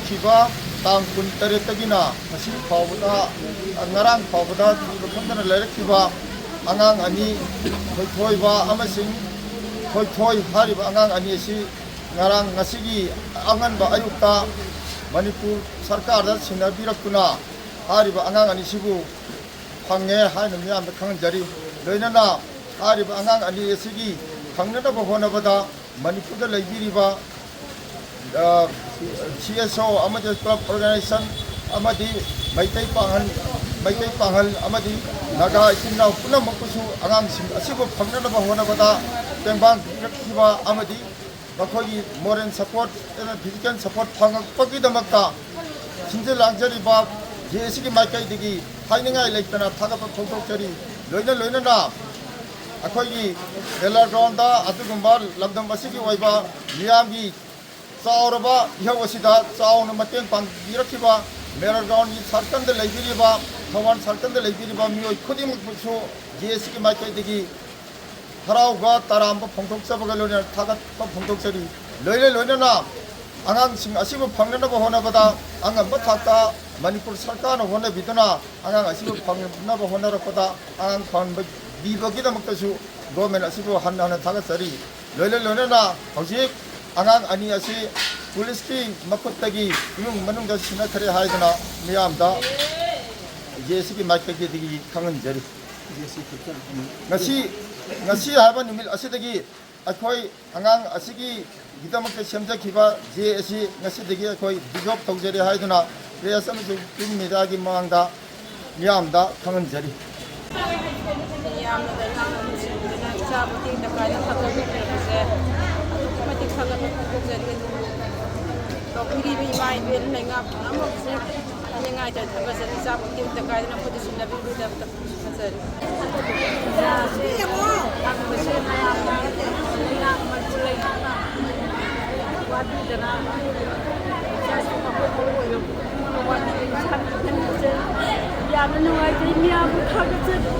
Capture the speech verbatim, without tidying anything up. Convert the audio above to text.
ꯄꯤꯕ ꯇꯥꯡ ꯀꯨꯟꯇꯔꯦꯠꯇꯒꯤꯅ ꯉꯁꯤ ꯐꯥꯎꯕꯗ, ꯉꯔꯥꯡ ꯐꯥꯎꯕꯗ ꯊꯤꯕ ꯈꯪꯗꯅ ꯂꯩꯔꯛꯈꯤꯕ ꯑꯉꯥꯡ ꯑꯅꯤ, ꯊꯣꯏꯊꯣꯏꯕ ꯑꯃꯁꯨꯡ ꯊꯣꯏꯊꯣꯏ ꯍꯥꯏꯔꯤꯕ ꯑꯉꯥꯡ ꯑꯅꯤ ꯑꯁꯤ ꯉꯔꯥꯡ, ꯉꯁꯤꯒꯤ ꯑꯉꯟꯕ ꯑꯌꯨꯛꯇ ꯃꯅꯤꯄꯨꯔ ꯁꯔꯀꯥꯔꯗ ꯁꯤꯟꯅꯕꯤꯔꯛꯇꯨꯅ ꯍꯥꯏꯔꯤꯕ ꯑꯉꯥꯡ ꯑꯅꯤꯁꯤꯕꯨ ꯐꯪꯉꯦ ꯍꯥꯏꯅ ꯃꯤꯌꯥꯝꯗ ꯈꯪꯍꯟꯖꯔꯤ꯫ ꯂꯣꯏꯅꯅ ꯍꯥꯏꯔꯤꯕ ꯑꯉꯥꯡ ꯑꯅꯤ ꯑꯁꯤꯒꯤ ꯐꯪꯅꯅꯕ ꯍꯣꯠꯅꯕꯗ ꯃꯅꯤꯄꯨꯔꯗ ꯂꯩꯕꯤꯔꯤꯕ, ꯑ, ꯁꯤ ꯑꯦꯁ ꯑꯣ ꯑꯃꯗꯤ ꯀ꯭ꯂꯕ ꯑꯣꯔꯒꯅꯥꯏꯖꯦꯁꯟ ꯑꯃꯗꯤ ꯃꯩꯇꯩ ꯄꯥꯡꯒꯜ, ꯃꯩꯇꯩ ꯄꯥꯡꯒꯜ ꯑꯃꯗꯤ ꯅꯥꯒꯥ ꯏꯆꯤꯟ ꯏꯅꯥꯎ ꯄꯨꯝꯅꯃꯛꯄꯨꯁꯨ ꯑꯉꯥꯡꯁꯤꯡ ꯑꯁꯤꯕꯨ ꯐꯪꯅꯅꯕ ꯍꯣꯠꯅꯕꯗ ꯇꯦꯡꯕꯥꯡ ꯄꯤꯔꯛꯈꯤꯕ ꯑꯃꯗꯤ ꯃꯈꯣꯏꯒꯤ moral support, physical support ꯐꯪꯉꯛꯄꯒꯤꯗꯃꯛꯇ ꯁꯤꯟꯖ ꯂꯥꯡꯖꯔꯤꯕ ꯖꯦ ꯑꯦ ꯁꯤꯒꯤ ꯃꯥꯏꯀꯩꯗꯒꯤ ꯍꯥꯏꯅꯤꯡꯉꯥꯏ ꯂꯩꯇꯅ ꯊꯥꯒꯠꯄ ꯐꯣꯡꯗꯣꯛꯆꯔꯤ꯫ ꯂꯣꯏꯅ ꯂꯣꯏꯅꯅ ꯑꯩꯈꯣꯏꯒꯤ ꯃꯦꯂꯥ ꯒ꯭ꯔꯥꯎꯟꯗ ꯑꯗꯨꯒꯨꯝꯕ ꯂꯝꯗꯝ ꯑꯁꯤꯒꯤ ꯑꯣꯏꯕ ꯃꯤꯌꯥꯝꯒꯤ ꯆꯥꯎꯔꯕ ꯏꯍꯧ ꯑꯁꯤꯗ ꯆꯥꯎꯅ ꯃꯇꯦꯡ ꯄꯥꯡꯕꯤꯔꯛꯈꯤꯕ ꯃꯦꯂꯥ ꯒ꯭ꯔꯥꯎꯟꯒꯤ ꯁꯥꯔꯀꯜꯗ ꯂꯩꯕꯤꯔꯤꯕ, ꯊꯧꯕꯥꯜ ꯁꯥꯔꯀꯜꯗ ꯂꯩꯕꯤꯔꯤꯕ ꯃꯤꯑꯣꯏ ꯈꯨꯗꯤꯡꯃꯛꯄꯨꯁꯨ ꯖꯦ ꯑꯦ ꯁꯤꯒꯤ ꯃꯥꯏꯀꯩꯗꯒꯤ ꯍꯔꯥꯎꯕ ꯇꯔꯥꯝꯕ ꯐꯣꯡꯗꯣꯛꯆꯕꯒ ꯂꯣꯏꯅꯅ ꯊꯥꯒꯠꯄ ꯐꯣꯡꯗꯣꯛꯆꯔꯤ꯫ ꯂꯣꯏꯅ ꯂꯣꯏꯅꯅ ꯑꯉꯥꯡꯁꯤꯡ ꯑꯁꯤꯕꯨ ꯐꯪꯅꯅꯕ ꯍꯣꯠꯅꯕꯗ ꯑꯉꯝꯕ ꯊꯥꯛꯇ ꯃꯅꯤꯄꯨꯔ ꯁꯔꯀꯥꯔꯅ ꯍꯣꯠꯅꯕꯤꯗꯨꯅ ꯑꯉꯥꯡ ꯑꯁꯤꯕꯨ ꯐꯪꯅꯕ ꯍꯣꯠꯅꯔꯛꯄꯗ ꯑꯉꯥꯡ ꯐꯪꯍꯟꯕꯤꯕꯒꯤꯗꯃꯛꯇꯁꯨ ꯒꯣꯔꯃꯦꯟ ꯑꯁꯤꯕꯨ ꯍꯟꯅ ꯍꯟꯅ ꯊꯥꯒꯠꯆꯔꯤ꯫ ꯂꯣꯏꯅ ꯂꯣꯏꯅꯅ ꯍꯧꯖꯤꯛ ꯑꯉꯥꯡ ꯑꯅꯤ ꯑꯁꯤ ꯄꯨꯂꯤꯁꯀꯤ ꯃꯈꯨꯠꯇꯒꯤ ꯏꯃꯨꯡ ꯃꯅꯨꯡꯗ ꯁꯤꯟꯅꯈ꯭ꯔꯦ ꯍꯥꯏꯗꯨꯅ ꯃꯤꯌꯥꯝꯗ ꯖꯦ ꯑꯦ ꯁꯤꯒꯤ ꯃꯥꯏꯀꯩꯗꯒꯤ ꯈꯪꯍꯟꯖꯔꯤ꯫ ꯉꯁꯤ, ꯉꯁꯤ ꯍꯥꯏꯕ ꯅꯨꯃꯤꯠ ꯑꯁꯤꯗꯒꯤ ꯑꯩꯈꯣꯏ ꯑꯉꯥꯡ ꯑꯁꯤꯒꯤꯗꯃꯛꯇ ꯁꯦꯝꯖꯈꯤꯕ ꯖꯦ ꯑꯦ ꯁꯤ ꯉꯁꯤꯗꯒꯤ ꯑꯩꯈꯣꯏ ꯗꯤꯖꯣꯜꯕ ꯇꯧꯖꯔꯦ ꯍꯥꯏꯗꯨꯅ ꯄ꯭ꯔꯦꯁ ꯑꯃꯁꯨꯡ ꯄ꯭ꯔꯤꯟꯠ ꯃꯦꯗꯤꯌꯥꯒꯤ ꯃꯃꯥꯡꯗ ꯃꯤꯌꯥꯝꯗ ꯈꯪꯍꯟꯖꯔꯤ꯫ ꯌꯥꯝꯅ ꯂꯩꯉꯥꯛꯅ ꯂꯨꯆꯤꯡꯗꯨꯅ ꯏꯆꯥ ꯃꯇꯦꯡ ꯇꯪꯈꯥꯏꯗ ꯊꯥꯗꯣꯛꯄꯤꯔꯛꯄꯁꯦ ꯑꯗꯨꯛꯀꯤ ꯃꯇꯤꯛ ꯊꯥꯒꯠꯄ ꯐꯣꯡꯗꯣꯛꯆꯔꯤ꯫ ꯑꯗꯨꯕꯨ ꯇꯧꯕꯤꯔꯤꯕ ꯏꯃꯥ ꯏꯕꯦꯜ ꯂꯩꯉꯥꯛ ꯄꯨꯝꯅꯃꯛꯁꯦ ꯍꯥꯏꯅꯤꯡꯉꯥꯏ ꯂꯩꯇꯅ ꯊꯥꯒꯠꯆꯔꯤ꯫ ꯏꯆꯥ ꯃꯇꯦꯡ ꯇꯪꯈꯥꯏꯗꯅ ꯑꯩꯈꯣꯏꯗ ꯁꯤꯟꯅꯕꯤꯕꯒꯤꯗꯃꯛꯇ ꯐꯖꯔꯦ꯫ ꯉꯥꯁꯦ ꯐꯪꯕꯁꯦ ꯃꯌꯥꯝꯅ ꯂꯩꯉꯥꯛ ꯃꯔꯨ ꯂꯩꯉꯥꯛꯅ ꯋꯥꯕꯤꯗꯅ ꯏꯆꯥꯁꯤꯡ ꯃꯈꯣꯏ ꯃꯔꯨ ꯑꯣꯏꯕ ꯄꯨꯝꯅꯃꯛ ꯋꯥꯕꯤꯗꯅ ꯏꯆꯥ ꯐꯪꯍꯟꯕꯁꯦ ꯌꯥꯝꯅ ꯅꯨꯡꯉꯥꯏꯖꯩ꯫ ꯃꯌꯥꯝꯕꯨ ꯊꯥꯒꯠꯆꯔꯤ꯫